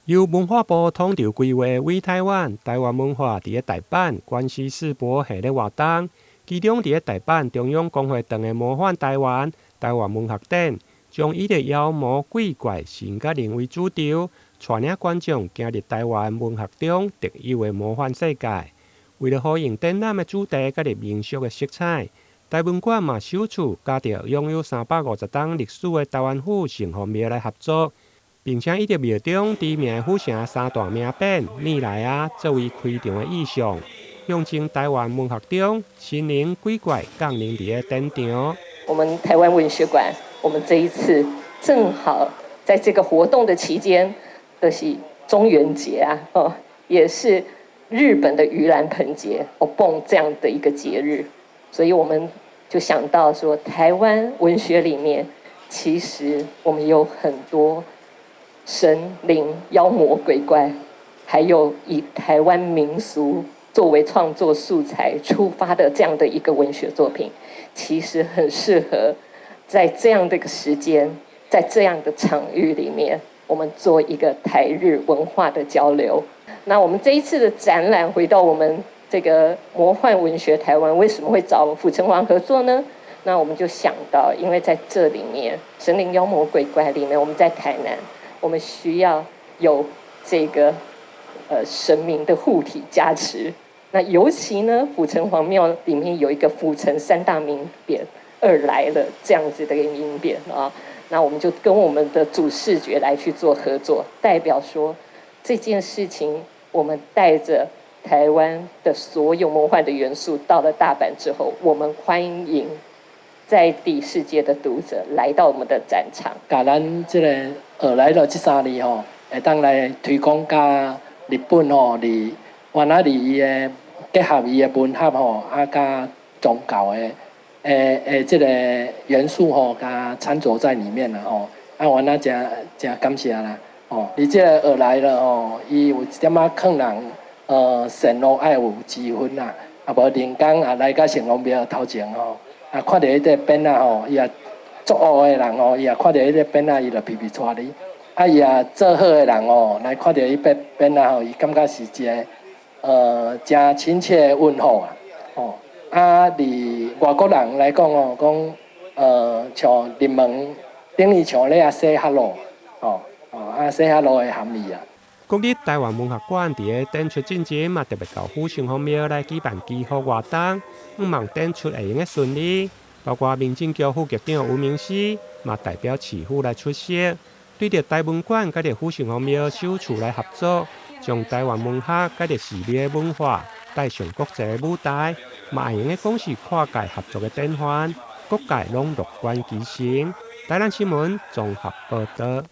由文化部統籌規劃，為台灣台灣文化佇咧大阪關西世博系列活動，其中佇咧大阪中央公會堂的魔幻台灣台灣文學展，將以著妖魔鬼怪神佮靈為主軸，帶領觀眾行入台灣文學中特有的魔幻世界。為了呼應展覽的主題佮著民俗的色彩，台文館嘛首次佮著擁有350冬歷史的台灣府城隍廟來合作，並且以著廟中知名的府城三大名匾“你來啊”作為開場的意象，象徵台灣文學中神靈鬼怪降臨佇咧展場。我們台灣文學館，我們這一次正好在這個活動的期間，就是中元節啊，哦，也是日本的盂蘭盆節，お盆這樣的一個節日，所以我們就想到說，台灣文學裡面其實我們有很多神靈、妖魔鬼怪，還有以台灣民俗作為創作素材出發的這樣的一個文學作品，其實很適合在這樣的一個時間，在這樣的場域裡面，我們做一個台日文化的交流。那我們這一次的展覽，回到我們這個魔幻文學台灣，為什麼會找府城隍合作呢？那我們就想到，因為在這裡面，神靈妖魔鬼怪裡面，我們在台南，我們需要有這個神明的護體加持。那尤其呢，府城隍廟裡面有一個府城三大名匾“二來了”這樣子的一個名匾啊，那我們就跟我們的主視覺來去做合作，代表說這件事情，我們帶着台灣的所有魔幻的元素到了大阪之後，我們歡迎在地世界的讀者來到我們的展場。共咱這個“二來了”這三字吼，會當來推廣佮日本吼，佇原來佇伊的結合伊的文學吼，啊佮宗教的的這個元素吼，共摻著在裡面啦吼，啊，原來誠誠感謝啦吼。而這個二來了吼，伊有一點仔勸人善惡愛有之分啦，啊無人工啊來到城隍廟頭前吼，啊看著彼個匾仔吼，伊也作惡的人吼，伊也看著彼個匾仔，伊就皮皮掣哩。啊，伊也做好的人哦，來看著彼個匾仔吼，伊感覺是一個誠親切的問候啊，吼。啊，佇外國人來講哦，講像入門等於像咧啊 say hello，吼，哦啊 say hello 的含義啊。國立台灣文學館佇咧展出進前嘛，特別到府城隍廟來舉辦祈福活動，向望展出會用得順利。包括民政局副局長吳明熙嘛，代表市府來出席，對著台文館佮著府城隍廟首次來合作，將台灣文學佮著寺廟文化帶上國際舞台，嘛會用得講是跨界合作的典範，各界攏樂觀其成。台南新聞綜合報導。